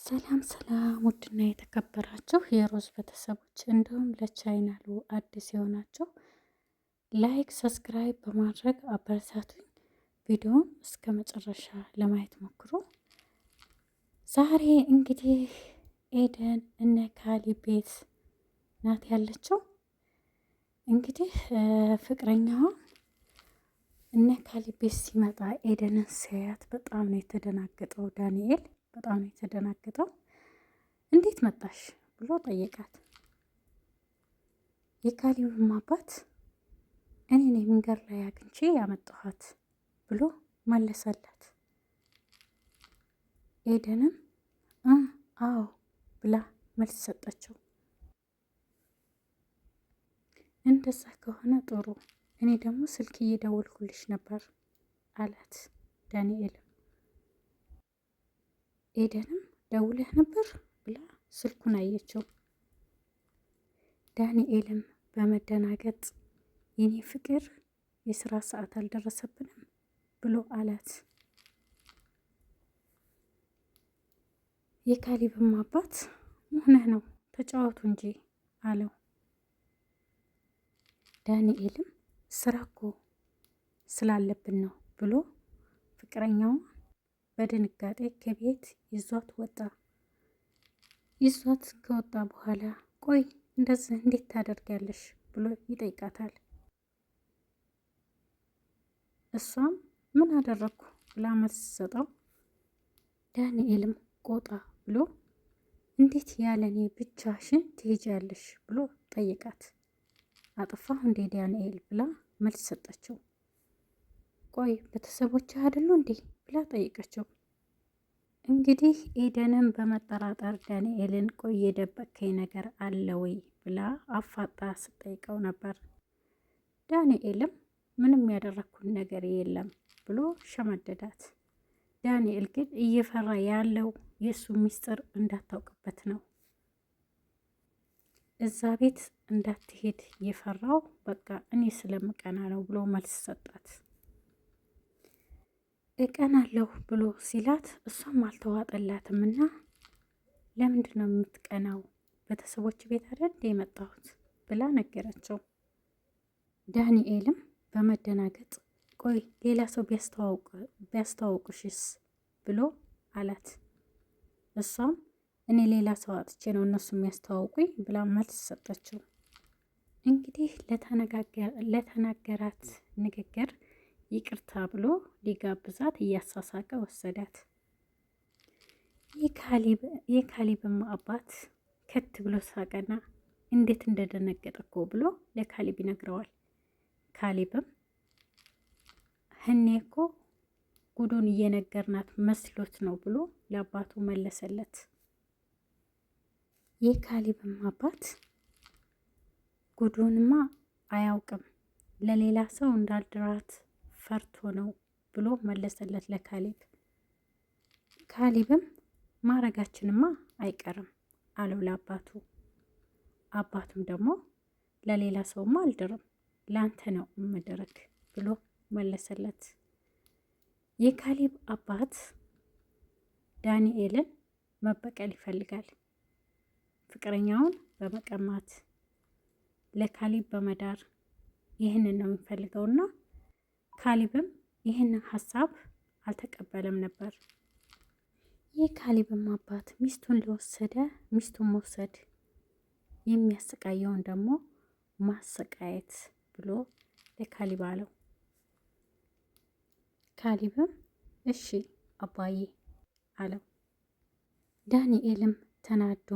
ሰላም ሰላም፣ ውድና የተከበራችሁ የሮዝ ቤተሰቦች እንዲሁም ለቻይናሉ አዲስ የሆናችሁ like፣ subscribe በማድረግ አበረታቱኝ። ቪዲዮውን እስከ መጨረሻ ለማየት ሞክሩ። ዛሬ እንግዲህ ኤደን እነ ካሌብ ቤት ናት ያለችው። እንግዲህ ፍቅረኛዋ እነ ካሌብ ቤት ሲመጣ ኤደንን ሲያያት በጣም ነው የተደናገጠው ዳንኤል በጣም ነው የተደናገጠው። እንዴት መጣሽ ብሎ ጠየቃት። የካሌብም አባት እኔ ነኝ መንገድ ላይ አግኝቼ ያመጣኋት ብሎ መለሰላት። ኤደንም አዎ ብላ መልስ ሰጠችው። እንደዛ ከሆነ ጥሩ፣ እኔ ደግሞ ስልክ እየደወልኩልሽ ነበር አላት ዳንኤልም ኤደንም ደውለህ ነበር ብላ ስልኩን አየችው። ዳንኤልም በመደናገጥ የኔ ፍቅር የስራ ሰዓት አልደረሰብንም ብሎ አላት። የካሊብም አባት ሆነህ ነው ተጫወቱ እንጂ አለው። ዳንኤልም ስራ እኮ ስላለብን ነው ብሎ ፍቅረኛውን በድንጋጤ ከቤት ይዟት ወጣ። ይዟት ከወጣ በኋላ ቆይ እንደዚህ እንዴት ታደርጊያለሽ ብሎ ይጠይቃታል። እሷም ምን አደረግኩ ብላ መልስ ሰጠው። ዳንኤልም ቆጣ ብሎ እንዴት ያለኔ ብቻሽን ትሄጃለሽ ብሎ ጠይቃት። አጥፋሁ እንዴ ዳንኤል ብላ መልስ ሰጠችው። ቆይ ቤተሰቦች አይደሉ እንዴ ብላ ጠይቀችው። እንግዲህ ኤደንን በመጠራጠር ዳንኤልን ቆይ የደበከኝ ነገር አለ ወይ ብላ አፋጣ ስጠይቀው ነበር። ዳንኤልም ምንም ያደረግኩን ነገር የለም ብሎ ሸመደዳት። ዳንኤል ግን እየፈራ ያለው የእሱ ሚስጥር እንዳታውቅበት ነው። እዛ ቤት እንዳትሄድ የፈራው በቃ እኔ ስለምቀና ነው ብሎ መልስ ሰጣት። እቀናለሁ ብሎ ሲላት እሷም አልተዋጠላትም እና ለምንድን ነው የምትቀናው? ቤተሰቦች ቤት አይደል የመጣሁት ብላ ነገረችው። ዳንኤልም በመደናገጥ ቆይ ሌላ ሰው ቢያስተዋውቅሽስ ብሎ አላት። እሷም እኔ ሌላ ሰው አጥቼ ነው እነሱ የሚያስተዋውቁኝ ብላ መልስ ሰጠችው። እንግዲህ ለተናገራት ንግግር ይቅርታ ብሎ ሊጋብዛት እያሳሳቀ ወሰዳት። የካሊብም አባት ከት ብሎ ሳቀና እንዴት እንደደነገጠ እኮ ብሎ ለካሊብ ይነግረዋል። ካሊብም ህኔ እኮ ጉዱን እየነገርናት መስሎት ነው ብሎ ለአባቱ መለሰለት። የካሊብም አባት ጉዱንማ አያውቅም ለሌላ ሰው እንዳልድራት ፈርቶ ነው ብሎ መለሰለት ለካሌብ። ካሌብም ማረጋችንማ አይቀርም አለው ለአባቱ። አባቱም ደግሞ ለሌላ ሰውማ አልድርም ለአንተ ነው እምድርክ ብሎ መለሰለት። የካሌብ አባት ዳንኤልን መበቀል ይፈልጋል። ፍቅረኛውን በመቀማት ለካሌብ በመዳር ይህንን ነው የሚፈልገውና ካሊብም ይህንን ሀሳብ አልተቀበለም ነበር። የካሊብም አባት ሚስቱን ለወሰደ ሚስቱን መውሰድ የሚያሰቃየውን ደግሞ ማሰቃየት ብሎ ለካሊብ አለው። ካሊብም እሺ አባዬ አለው። ዳንኤልም ተናዶ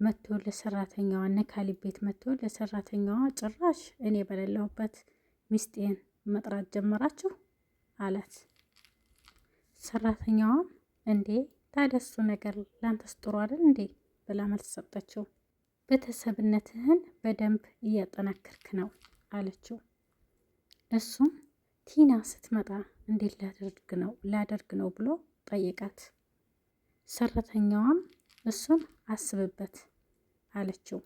መጥቶ ለሰራተኛዋ እነ ካሊብ ቤት መጥቶ ለሰራተኛዋ ጭራሽ እኔ በሌለሁበት ሚስጤን መጥራት ጀመራችሁ አላት። ሰራተኛዋም እንዴ ታዲያ እሱ ነገር ላንተስ ጥሩ አይደል እንዴ ብላ መልስ ሰጠችው። ቤተሰብነትህን በደንብ እያጠናከርክ ነው አለችው። እሱም ቲና ስትመጣ እንዴት ላደርግ ነው ብሎ ጠየቃት። ሰራተኛዋም እሱን አስብበት አለችው።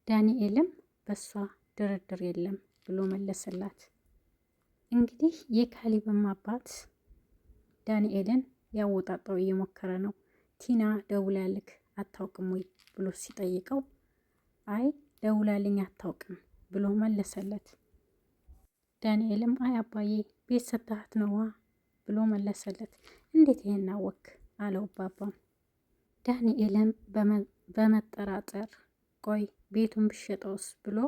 ዳንኤልም በሷ ድርድር የለም ብሎ መለሰላት። እንግዲህ የካሊብም አባት ዳንኤልን ሊያወጣጣው እየሞከረ ነው። ቲና ደውላልክ አታውቅም ወይ ብሎ ሲጠይቀው አይ ደውላልኝ አታውቅም ብሎ መለሰለት። ዳንኤልም አይ አባዬ ቤት ሰጥተሃት ነዋ ብሎ መለሰለት። እንዴት ይሄን አወክ አለው አባባም። ዳንኤልም በመጠራጠር ቆይ ቤቱን ብሸጠውስ ብሎ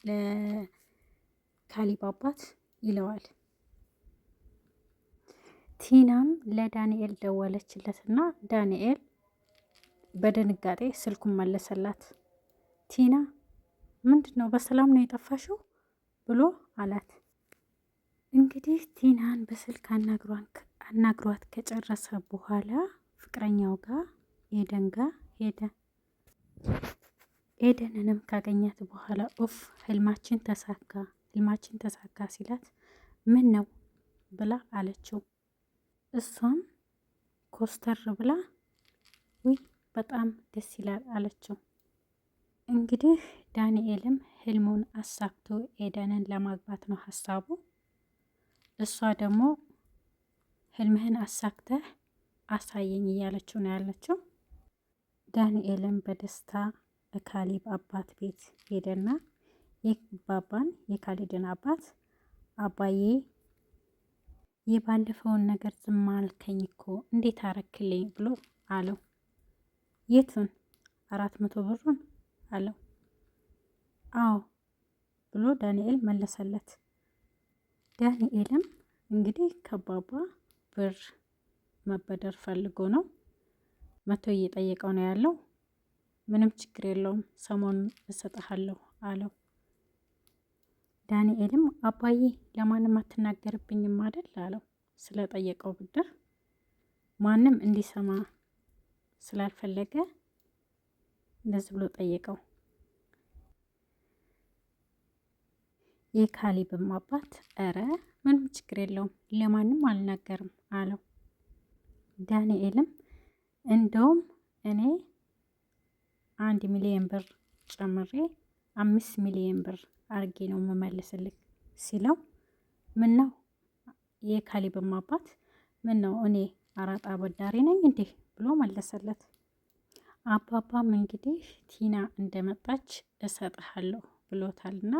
ለካሊብ አባት ይለዋል። ቲናም ለዳንኤል ደወለችለትና ዳንኤል በድንጋጤ ስልኩን መለሰላት። ቲና ምንድን ነው በሰላም ነው የጠፋሽው ብሎ አላት። እንግዲህ ቲናን በስልክ አናግሯት ከጨረሰ በኋላ ፍቅረኛው ጋር ኤደን ጋር ሄደ። ኤደንንም ካገኛት በኋላ ኡፍ ህልማችን ተሳካ፣ ህልማችን ተሳካ ሲላት ምን ነው ብላ አለችው። እሷም ኮስተር ብላ ውይ በጣም ደስ ይላል አለችው። እንግዲህ ዳንኤልም ህልሙን አሳክቶ ኤደንን ለማግባት ነው ሀሳቡ። እሷ ደግሞ ህልምህን አሳክተህ አሳየኝ እያለችው ነው ያለችው። ዳንኤልም በደስታ ካሌብ አባት ቤት ሄደና የባባን የካሌድን አባት አባዬ የባለፈውን ነገር ዝም አልከኝ እኮ እንዴት አረክልኝ ብሎ አለው። የቱን 400 ብሩን አለው። አዎ ብሎ ዳንኤል መለሰለት። ዳንኤልም እንግዲህ ከባባ ብር መበደር ፈልጎ ነው መቶ እየጠየቀው ነው ያለው። ምንም ችግር የለውም ሰሞኑን እሰጥሃለሁ አለው። ዳንኤልም አባዬ ለማንም አትናገርብኝም አይደል አለው። ስለጠየቀው ብድር ማንም እንዲሰማ ስላልፈለገ እንደዚህ ብሎ ጠየቀው። የካሊብም አባት እረ ምንም ችግር የለውም ለማንም አልናገርም አለው። ዳንኤልም እንደውም እኔ 1 ሚሊዮን ብር ጨምሬ 5 ሚሊዮን ብር አርጌ ነው የምመልስልህ ሲለው፣ ምን ነው የካሊብም አባት ምን ነው እኔ አራጣ አበዳሪ ነኝ እንዴ ብሎ መለሰለት። አባባም እንግዲህ ቲና እንደመጣች እሰጥሃለሁ ብሎታልና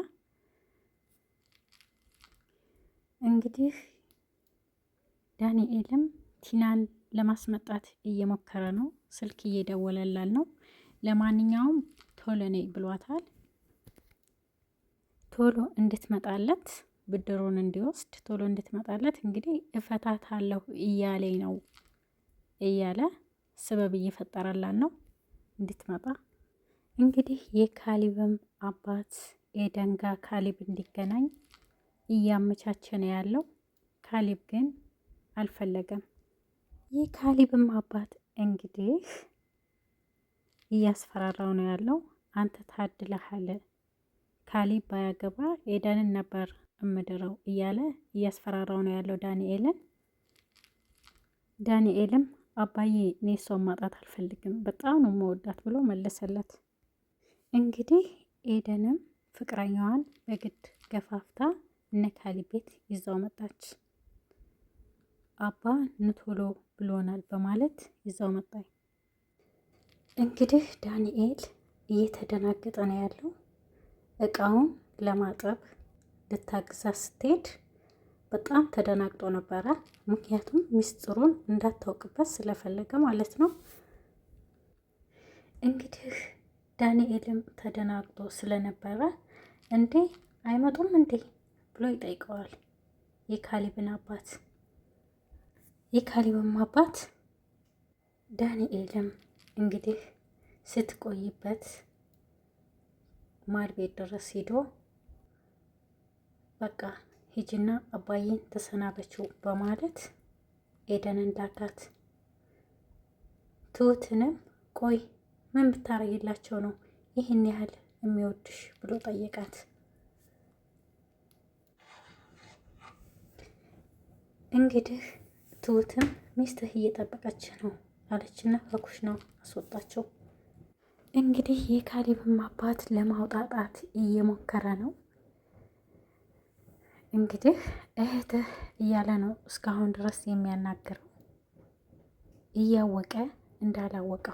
እንግዲህ ዳንኤልም ቲናን ለማስመጣት እየሞከረ ነው። ስልክ እየደወለላል ነው። ለማንኛውም ቶሎ ነይ ብሏታል። ቶሎ እንድትመጣለት ብድሩን እንዲወስድ ቶሎ እንድትመጣለት እንግዲህ እፈታታለሁ እያለኝ ነው እያለ ስበብ እየፈጠረላት ነው እንድትመጣ። እንግዲህ የካሊብም አባት ኤደን ጋር ካሊብ እንዲገናኝ እያመቻቸ ነው ያለው። ካሊብ ግን አልፈለገም። የካሊብም አባት እንግዲህ እያስፈራራው ነው ያለው። አንተ ታድለሃል፣ ካሊብ ባያገባ ኤደንን ነበር እምድረው እያለ እያስፈራራው ነው ያለው ዳንኤልን። ዳንኤልም አባዬ እኔ እሷን ማጣት አልፈልግም፣ በጣም ነው መወዳት ብሎ መለሰለት። እንግዲህ ኤደንም ፍቅረኛዋን በግድ ገፋፍታ እነ ካሊብ ቤት ይዛው መጣች። አባ ንቶሎ ብሎናል በማለት ይዛው መጣች። እንግዲህ ዳንኤል እየተደናገጠ ነው ያለው። እቃውን ለማጠብ ልታግዛ ስትሄድ በጣም ተደናግጦ ነበረ። ምክንያቱም ሚስጥሩን እንዳታውቅበት ስለፈለገ ማለት ነው። እንግዲህ ዳንኤልም ተደናግጦ ስለነበረ እንዴ አይመጡም እንዴ ብሎ ይጠይቀዋል የካሊብን አባት። የካሊብም አባት ዳንኤልም እንግዲህ ስትቆይበት ማድ ቤት ድረስ ሂዶ በቃ ሂጂና አባዬን ተሰናበችው በማለት ኤደንን ላካት። ትሁትንም ቆይ ምን ብታረጊላቸው ነው ይህን ያህል የሚወድሽ ብሎ ጠየቃት። እንግዲህ ትሁትም ሚስትህ እየጠበቀች ነው አለችና ከኩሽናው አስወጣቸው። እንግዲህ የካሌብም አባት ለማውጣጣት እየሞከረ ነው። እንግዲህ እህትህ እያለ ነው እስካሁን ድረስ የሚያናግረው እያወቀ እንዳላወቀው።